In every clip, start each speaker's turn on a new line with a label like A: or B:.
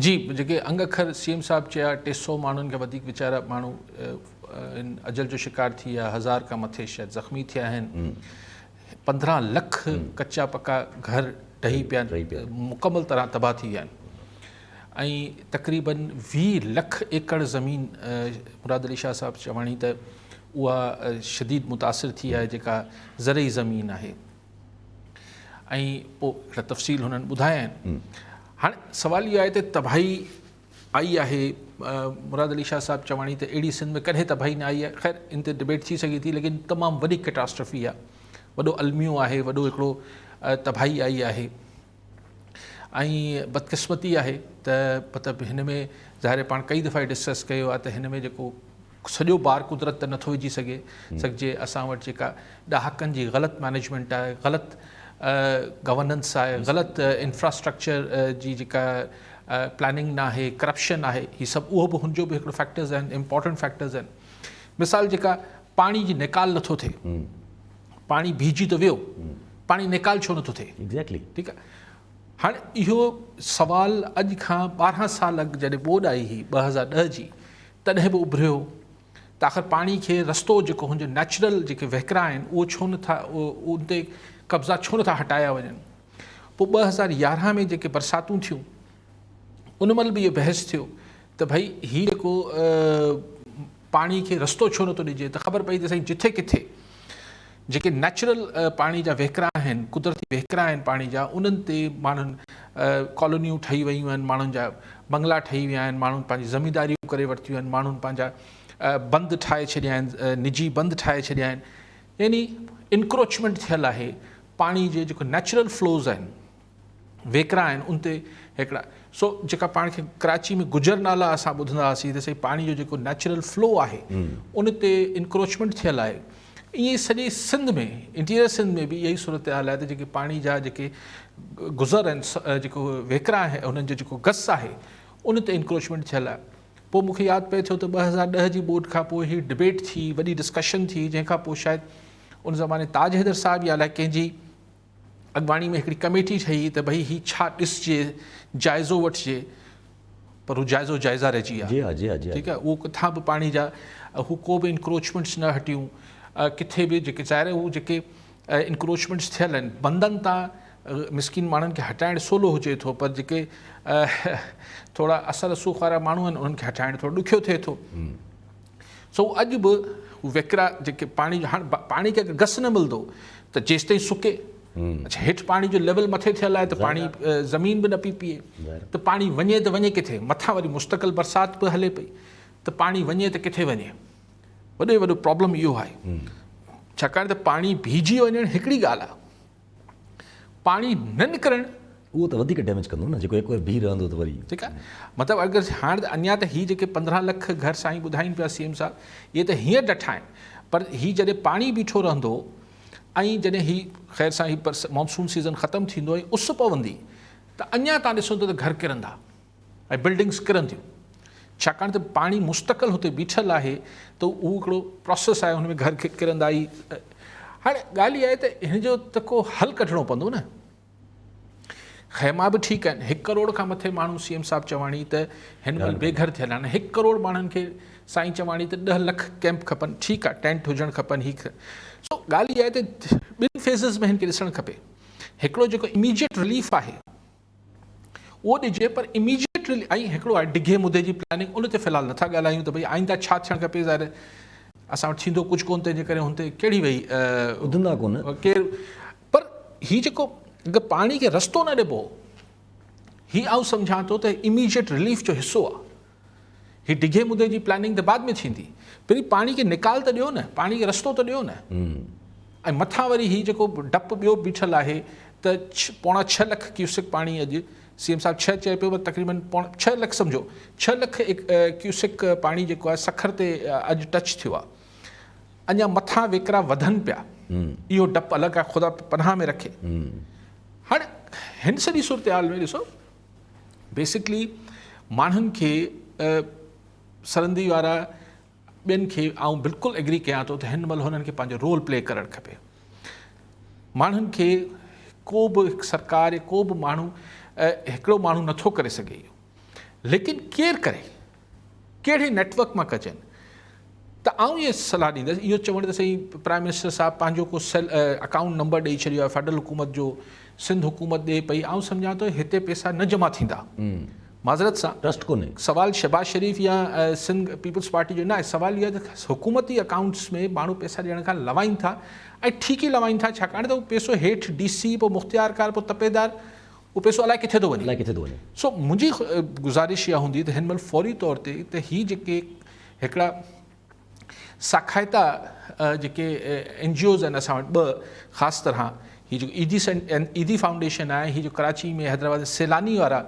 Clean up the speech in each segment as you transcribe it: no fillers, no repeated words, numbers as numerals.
A: جي جيڪي انگ اکر سي ايم صاحب چيا 300 ماڻهن کان وڌيڪ ويچارا ماڻهو اجل جو شڪار ٿي ويا، 1000 کان مٿي شايد زخمي ٿيا آهن، 15 لک ڪچا پڪا گهر ڊهي پيا آهن، مڪمل طرح تباهه ٿي ويا آهن ۽ تقريبن 20 لک ايڪڙ زمين مراد علي شاهه صاحب چواڻي ته اها شديد متاثر ٿي آهي جيڪا زرعي زمين آهي. ۽ پوء هڪڙا تفصيل هنن ٻڌايا آهن. هاڻي سوال اهو آهي ته تباهي آئي آهي، مراد علي شاهه صاحب چواڻي ته اهڙي سنڌ ۾ ڪڏهن تباهي نه آئي آهي، خير ان تي ڊبيٽ ٿي سگهي ٿي ليڪن تمام وڏي ڪيٽاسٽرفي آهي، وڏو الميو آهي، وڏو هڪڙو تباهي آئي آهي ۽ بدقسمتي آهي ته مطلب هن ۾ ظاهر آهي پاڻ ڪئي دفعا ڊسڪس ڪيو آهي ته هن ۾ جيڪو سڄو بار قدرت ته نٿو وجهي سگهي سگهجي اسان وٽ جيڪا ڏهاڪن جي غلط مئنيجمينٽ آهي غلط گورننس آهي غلط انفراسٽرڪچر جي جيڪا پلاننگ نه آهي ڪرپشن آهي هي سڀ اهو به هن جو به هڪڙو فيڪٽرز آهن امپورٽنٽ فيڪٽرز آهن مثال جيڪا پاڻي جي نيڪال نٿو ٿئي پاڻي بيهجي ته ويو پاڻي نيڪال ڇو نٿو ٿئي
B: ايگزيڪٽلي
A: ٺيڪ آهي هاڻي اهو سوال اڄ کان 12 سال اڳ جڏهن ٻوڏ آئي هئي 2010 جي تڏهن به اڀريو ته آخر پاڻي کي رستو جيڪو هن جو نيچرل جيڪي وهڪرا آهن اهو ڇو نٿا ان تي قبضا ڇو نٿا هٽايا وڃن. پوء 2011 ۾ جيڪي برساتون ٿيون ان مهل به اهو بحث ٿيو ته ڀئي هي جيڪو پاڻي کي رستو ڇو نٿو ڏجي ته خبر پئي ته سائين جٿي ڪٿي جيڪي نيچرل پاڻي جا وهڪرا آهن، قدرتي وهڪرا آهن پاڻي جا، انهن تي ماڻهن ڪالونيون ٺهي ويون آهن، ماڻهن جا بنگلا ٺهي ويا آهن، ماڻهن پنهنجي زمينداريون ڪري ورتيون آهن، ماڻهن پنهنجا بند ٺاهي ڇڏيا آهن، نجي بند ٺاهي ڇڏيا آهن، يعني انڪروچمينٽ ٿيل آهي پاڻي جي جيڪو نيچرل فلوز آهن. ويڪرا آهن ان تي هڪڙا سو جيڪا پاڻ کي ڪراچي ۾ گجر نالا اسان ٻڌندا هئاسين ته سائين پاڻي جو جيڪو نيچرل فلو آهي ان تي انڪروچمينٽ ٿيل آهي ائين سڄي سنڌ ۾ انٽيريئر سنڌ ۾ به اها ئي صورتحال آهي ته جيڪي پاڻي جا جيڪي گذر آهن جيڪو ويڪرا آهن انهن جو جيڪو گس آهي ان تي انڪروچمينٽ ٿيل آهي پوء مون کي ياد پئي ٿيو ته 2010 جي ٻوڏ کان پوء هي ڊبيٽ ٿي وڏي ڊسڪشن ٿي جنهن کان پوء شايد ان زماني تاج حيدر صاحب يا الائي ڪنهن جي اڳواڻي ۾ هڪڙي ڪميٽي ٺهي ته ڀئي هي ڇا ڏسجي جائزو وٺجي پر هو جائزو جائزا رهجي ويا
B: جي ها جي ها جي
A: ٺيڪ آهي اهو ڪٿان به پاڻي جا هو ڪو به انڪروچمينٽس نه هٽيون ڪٿي به جيڪي ظاهر هو جيڪي انڪروچمينٽس ٿيل آهن بندن تان مسڪين ماڻهن کي هٽائڻ سولو هجي ٿو پر جيڪي ٿورا اثر رسوخ وارا ماڻهو آهن انهن کي هٽائڻ ٿورو ڏکيو ٿئي ٿو سو اڄ به وهڪرا جيڪي پاڻي جو هاڻ پاڻي کي اگر گس نه ملندو ته جيستائين سڪي اڇا هيٺ پاڻي جو ليول مٿي ٿيل آهي ته پاڻي زمين به نه پئي پيئي ته پاڻي وڃي ته وڃي ڪٿي مٿان وري مستقل برسات به هلي پئي ته پاڻي وڃي ته ڪٿي وڃي وڏو وڏو پرابلم اهو آهي ڇاڪاڻ ته پاڻي بيهجي وڃڻ هڪڙي ڳالهه آهي پاڻي نه نڪرڻ.
B: اهو ته وڌيڪ ڊيميج ڪندو نه جيڪو هڪ وار بيهي رهندو ته وري.
A: ٺيڪ آهي مطلب اگر هاڻ ته اڃا ته هي جيڪي 15 لک گهر سائين ٻڌائين پيا سي ايم صاحب اهي ته هينئر ڊٺا آهن پر هي جڏهن پاڻي بيٺو رهندو ۽ جڏهن هي خير سان هي مانسون سيزن ختم ٿيندو ۽ اس پوندي ته اڃا تان ڏسو ته گهر ڪرندا ۽ بلڊنگس ڪرنديون ڇاڪاڻ ته پاڻي مستقل هتي بيٺل آهي ته اهو هڪڙو پراسيس آهي هن ۾ گهر ڪرندا ئي هاڻي ڳالهه اها آهي ته هن جو ته ڪو حل ڪڍڻو پوندو نه خيما به ٺيڪ آهن 1 ڪروڙ کان مٿي ماڻهو سي ايم صاحب چواڻي ته هن مهل بي گهر ٿيل آهن 1 ڪروڙ ماڻهن کي سائين چواڻي ته 10 لک ڪيمپ کپن ٺيڪ آهي ٽينٽ هجڻ کپن هي سو ڳالهه اها آهي ته ٻن فيزز ۾ هن کي ڏسڻ کپي هڪڙو جيڪو اميجيٽ رليف آهي اهو ڏجي پر اميجيٽ رليف ۽ هڪڙو آهي ڊگهي مدي جي پلاننگ ان تي في الحال نٿا ڳالهايون ته ڀئي آئنده ڇا ٿيڻ کپي ظاهر اسان وٽ ٿيندو ڪجهه ڪونه تنهن جي ڪري هن تي ڪهڙي وئي
B: ٻڌندا ڪونه
A: ڪير پر هي جيڪو اگر پاڻي کي رستو نه ڏبو هي آئون سمجهان ٿو ته اميجيٽ رليف جو حصو آهي هي ڊگهي مدي جي پلاننگ ته بعد ۾ ٿيندي. پهرين پاڻي کي نيڪال ته ڏيو نه، پاڻي کي رستو ته ڏيو نه. ۽ مٿان وري هي جيڪو ڊپ ٻيو بيٺل آهي ته پوڻا 6 لک ڪيوسڪ پاڻي اڄ سي ايم صاحب 6 چئي پيو پر تقريبن پوڻا 6 لک سمجهو 6 لک ڪيوسڪ پاڻي جيڪو آهي سکر تي اڄ ٽچ ٿيو آهي. اڃا مٿان ويڪرا وڌن پيا. اهو ڊپ الڳ آهي خدا پناهه ۾ رکي. هاڻي هن سڄي صورتحال ۾ ڏسو بيسڪلي ماڻهن کي سرندي وارا ٻين کي آئون بلڪل ايگري ڪيان ٿو ته هن مهل هنن کي پنهنجو رول پلي ڪرڻ کپي. ماڻهن کي ڪو به هڪ سرڪار يا ڪو به ماڻهو هڪڙو ماڻهو نٿو ڪري سگهي اهو. ليڪن ڪير ڪري ڪهڙي نيٽورڪ مان ڪجن ته آئون اها صلاح ڏيندس اهو چوڻ ته سائين پرائم منسٽر صاحب پنهنجو ڪو سيل اڪائونٽ نمبر ڏئي ڇڏيو آهي فيڊرل حڪومت جو سنڌ حڪومت ڏئي پئي آئون سمجهان ٿو هتي پئسا نه جمع ٿيندا معذرت سان
B: ٽرسٽ ڪونهي.
A: سوال شهباز شريف يا سنڌ پيپلز پارٽي جو نه آهي سوال اهو آهي ته حڪومتي اڪائونٽس ۾ ماڻهو پئسا ڏيڻ کان لوائين ٿا ۽ ٺيڪ ئي لوائين ٿا ڇاڪاڻ ته اهو پئسو هيٺ ڊي سي پوء مختيارڪار پوء تپيدار اهو پئسو الائي ڪٿي ٿو وڃي.
B: الائي ڪٿي ٿو وڃي.
A: سو منهنجي گذارش اها هوندي ته هن مهل فوري طور تي ته هي جيڪي هڪڙا ساکائتا جيڪي اين جي اوز آهن اسان وٽ ٻه خاص طرح هي جيڪو ايڌي ايڌي فائونڊيشن آهي هي جو ڪراچي ۾ حيدرآباد ۾ سيلاني وارا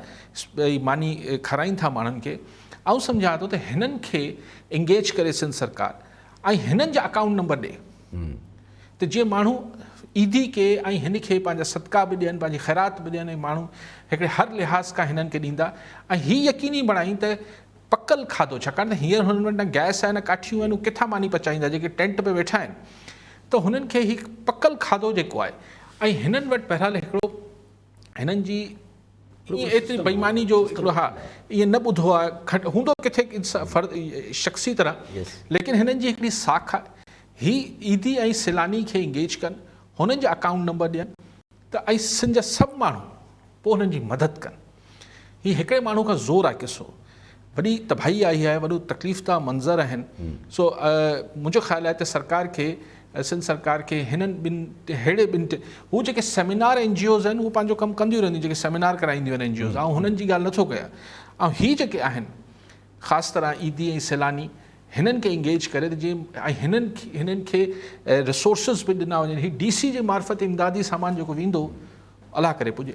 A: ماني کارائين ٿا ماڻهن کي آئون سمجهان ٿو ته هنن کي انگيج ڪري سنڌ سرڪار ۽ هنن جا اڪائونٽ نمبر ڏي ته جيئن ماڻهو عيدي کي ۽ هن کي پنهنجا صدقا به ڏين، پنهنجي خيرات به ڏين ۽ ماڻهو هڪڙي هر لحاظ کان هنن کي ڏيندا ۽ هي يقيني بڻائين ته پڪل کاڌو ڇاڪاڻ ته هينئر هنن وٽ نه گئس آهي نه ڪاٺيون آهن هو ڪٿان ماني پچائيندا جيڪي ٽينٽ ۾ ويٺا آهن ته هنن کي هي پڪل کاڌو جيڪو آهي ۽ هنن وٽ بهرحال هڪڙو هنن جي ائين ايتري بيماني جو هڪڙو ها ائين نه ٻڌو آهي گهٽ هوندو ڪٿي فرد شخصي طرح ليڪن هنن جي هڪڙي ساک آهي هي عيدي ۽ سيلاني کي انگيج ڪن هنن جا اڪائونٽ نمبر ڏين ته ۽ سنڌ جا سڀ ماڻهو پوء هنن جي مدد ڪن هي هڪڙي ماڻهو کان زور آهي قصو وڏي تباهي آئي آهي وڏو تڪليف دا منظر آهن سو منهنجو خيال آهي ته سرڪار کي سنڌ سرڪار کي هنن ٻن ههڙي ٻن هو جيڪي سيمينار اين جي اوز آهن هو پنهنجو ڪم ڪنديون رهنديون جيڪي سيمينار ڪرائينديون آهن اين جي اوز آئون هنن جي ڳالهه نٿو ڪيان ۽ هي جيڪي آهن خاص طرح عيدي ۽ سيلاني هنن کي انگيج ڪري ته جيئن ۽ هنن هنن کي ريسورسز به ڏنا وڃن هي ڊي سي جي معرفت امدادي سامان جيڪو ويندو الله ڪري پڄي.